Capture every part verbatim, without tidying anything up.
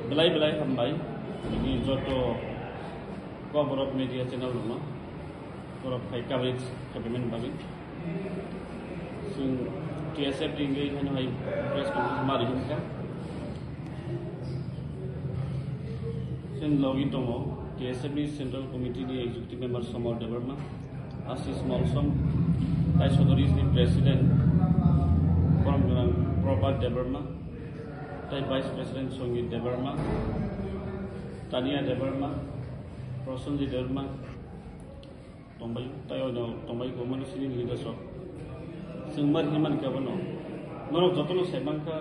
Belai belai hambai, ini joto cover of media channel rokno, borok hai coverage khaimani bagwi. Chwng T S F ni wngwi haino hai press conference ma rihimkha. Chwng logi tongo T S F ni Central Committee ni Executive Member Somar Debbarma, Ashish Molsom, tai Sodoris ni President Koromgwnang Prabhat Debbarma, tai Vice President Songit Debbarma, Tania Debbarma, Prosenjit Debbarma, tongbai, tai oino tongbai kwbangma senior leaders rok. Chwng mar hinmani khe abono, norok jotono sai mankha,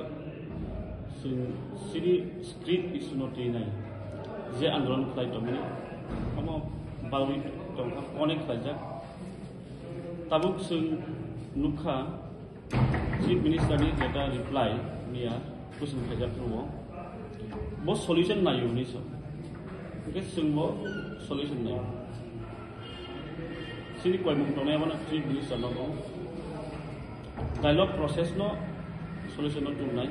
chwng sini street issue no twi nai, je andolon khlai tongmani, omo bagwi tongkha, onek khlaijak. Tabuk chwng nukha, Chief Minister ni jeta reply miya question khaijak phuru bo solution naio hinwi sa. Hwnkhe chwngbo solution naio. Chini koimung tongnai abono Chief Minister no bo dialogue process no solution no tongnai.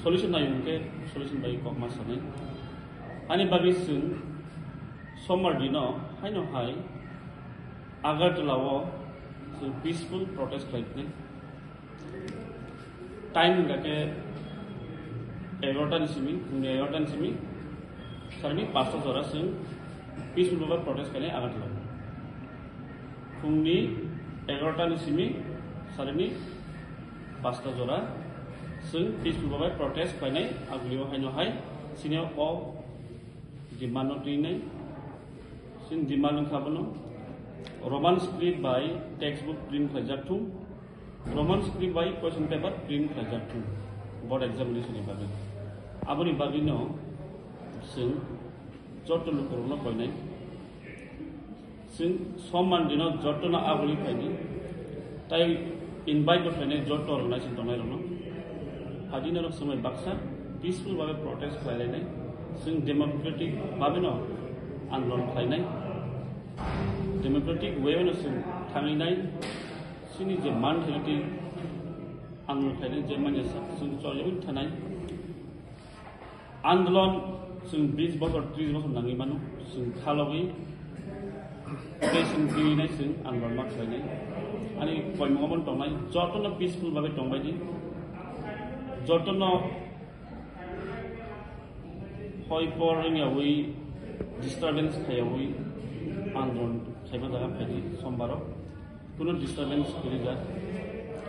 Solution naio hwnkhe solution bai kokma sanai. Ani bagwi chwng sombar dino haino hai Agartala o chwng peaceful protest khlaikhnai. Time hwnkha khe egarota ni simi, phungni egarota ni simi, sarni pasta jora chwng peaceful bai protest khainai Agartala o. Phungni egarota ni simi, sarni pasta jora chwng peaceful bai protest khainai, agulio haino hai chini o demand no twinai. Chini demand wngkha bono Roman script bai textbook print khlaijak thung, Roman script bai question paper print khlaijak thung board examination ni bagwi. Aboni bagwi no chwng joto lukurokno koinai. Chwng somman dino jotono aguli phaidi, tai invite bo khlainai joto rok naising tongnai rokno. Phadi norok swmai baksa peaceful babe protest khlailainai. Chwng democratic babe no andolon khlainai. Democratic way no chwng thangwi nai. Chini je man khainai tei andolon khlainai je manya sak chwng choliwi thanai. Andolon chwng bis bosor, tris bosor nangwi mano, chwng khalogwi tei chwng twiwinai chwng andolon ma khlainai. Ani koimung obo tongnai, jotono peaceful babe tongbaidi, jotono hoi por wngyawi disturbance khaiyawi andolon khaiba jaga phaidi sombaro. Kuno disturbance kwrwi jak.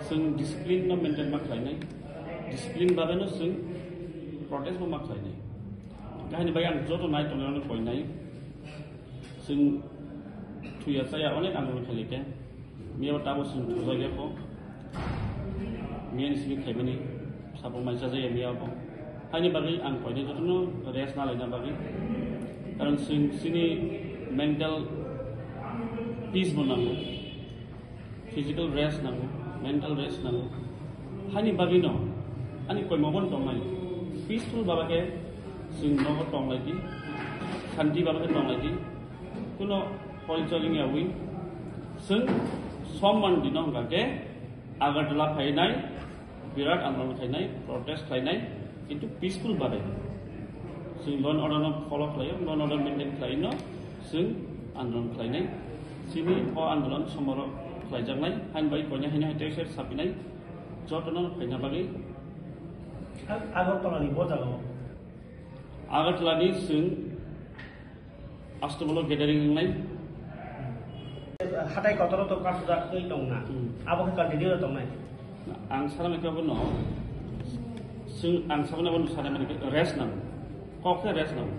Chwng discipline no maintain ma khlainai. Discipline babe no chwng protest bo ma khlainai. Kahini bai ang joto nai tongnai rokno koinai. Chwng thuya chaya onek andolon khailai khe. Miya bo tamo chwng thujakya kho. Miya ni simi khaimani. Sabo mai chajaya miya bo. Haini bagwi ang koinai jotono rest na laina bagwi. Karon chwng chini mental peace bo nango. Physical rest nango, mental rest nango. Haini bagwi no ani koimung obo tongnai. Peaceful baba khe chwng nogo tonglaidi, shanti baba khe tonglaidi. Kuno hoi choling yawi chwng somman dino hwnkha khe Agartala phainai, birat andolon khainai, protest khlainai, kintu peaceful babe. Chwng law and order no follow khlaio, law and order maintain khlaino chwng andolon khlainai. Chini o andolon somoro khlaijaknai, hain bai koinai haino hai teisa sapinai, jotono khaina bagwi. Agartala ni bo jaga o? Agartala ni chwng Astobolo gathering wngnai. Hatai kotoro to kasujak twi tongna. Hmm. Abo khe continue tongnai. Ang sana mai khe abono, chwng, ang saboni abono sana mani khe rest nango. Kok khe rest nango.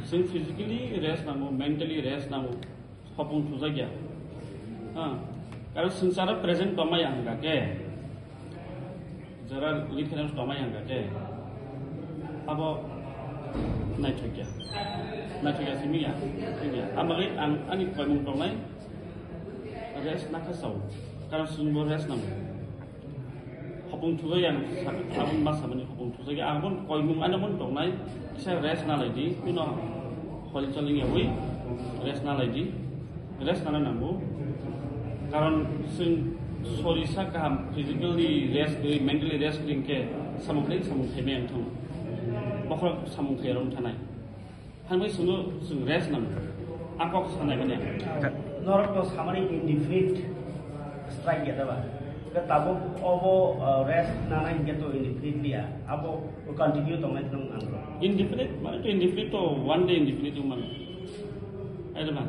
Chwng physically rest nango, mentally rest nango. Hopung thujakya. Ha. Karon swngcharo present tongmaya hwnkha khe, jora lead khainai tongmaya hwnkha khe, abo naithokya. Naithokya simi ya, simi ya. Amagwi ang ani koimung tongnai rest nakha sao. Karon chwngbo rest nango. Hopung thujak yang sak-, sabun ma sabani hopung thujak yang. Ang bon koimung ano bon tongnai, kisa rest na lai di, kuno hol choling yawi rest na lai di, rest na nango. Karon chwng Sorisa kaham physically rest gwi, mentally rest gwi hwnkhe samung khlai samung khaimaya wngthang. Bokhorok samung khaiyarok wngthanai. Hambai chwngno chwng rest nango. A kok sanai manya. Norok to samani indefinite strike ya daba. Ke tabuk obo, uh, rest nanai hingke to indefinitely ya. Abo continue tongnai tong ang. Indefinite mane to indefinite to one day indefinite mane. Ai daba.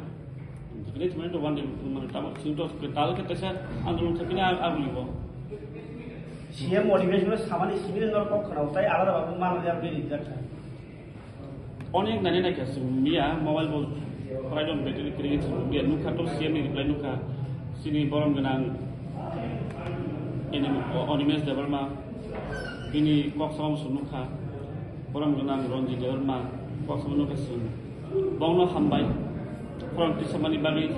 Indefinite mane to one day mane tabuk chwng to tal ke tesa andolon thepina aguli bo. C M motivation samani simi norok kok khana tai alada babu mano ya bini jakha. Onek nani naikha chwng miya mobile bo phoraidon battery kwrwi chwng miya nukha to C M ni reply nukha chini borom gwnang Animesh Debbarma bini kok sama chwng nukha borom gwnang Ranjit Debbarma kok sama nukha chwng bongno hambai. Khorang tisamani bagwi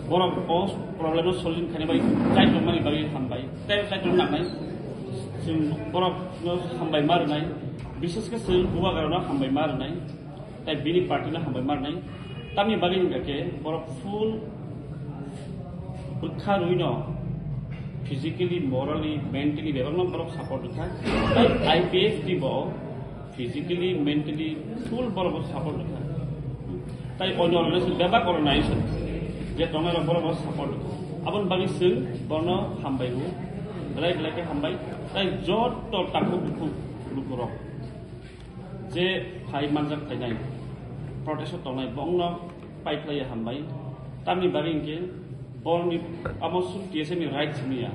borok o problem no solving khaina bagwi chaitormani bagwi hambai. Tei chaitor nangnai chwng borok no hambai ma rwnai, bishesh khe chwng bubagra no hambai ma rwnai, tei bini party no hambai ma rwnai. Tamni bagwi hwnkha khe borok full bwkha rwi no physically, morally, mentally bebak no borok support rwkha. Tei I P F T bo physically, mentally full borok bo support rwkha. Tai onyo organization bebak oro nai se je tongnai rok borok bo support rwkha. Aboni bagwi chwng borno hambai o, belai belai khe hambai. Tai joto takhuk bukhuk lukurok je phai manjak phainai, protest o tongnai, bongno pai khlai ya hambai. Tamni bagwi hwnkhe borni amo suk T S F ni right simi ya.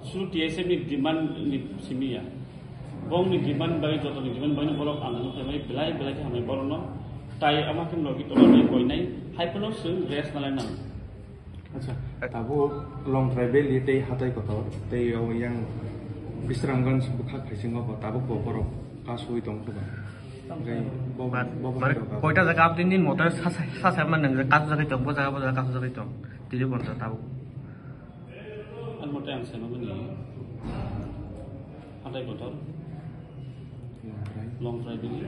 Suru T S F ni demand ni simi ya. Bongni demand bai, joto ni demand bai borok ang nang khlai belai belai khe hambai borok no. Tai ama khe logi tola ni koinai hai phano chwng rest nalai nang. Acha, tabuk Longtrai Valley tei Hatai Kotor tei o yang Bisramganj bwkhak phaisingo bo tabuk bo borok kasui tong khe ba. Hwnkhe bo, Ba-, bo, bo, bare bo, bo, koita jaga abdini motor sa, sa, sa, sa, man nang kasu jaga tong, bo jaga, bo jaga kasu jaga tong. Tiri bonta tabuk. Ang mote ang seno mani Hatai Kotor, Longtrai. Longtrai Valley,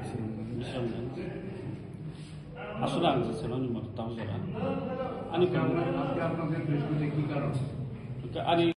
Bisramganj. Bisramganj. Aswk ang seno ni mote tang jora. Ani আজকে, আজকে আপনাদের প্রেস মিটে কি কারণ? Ani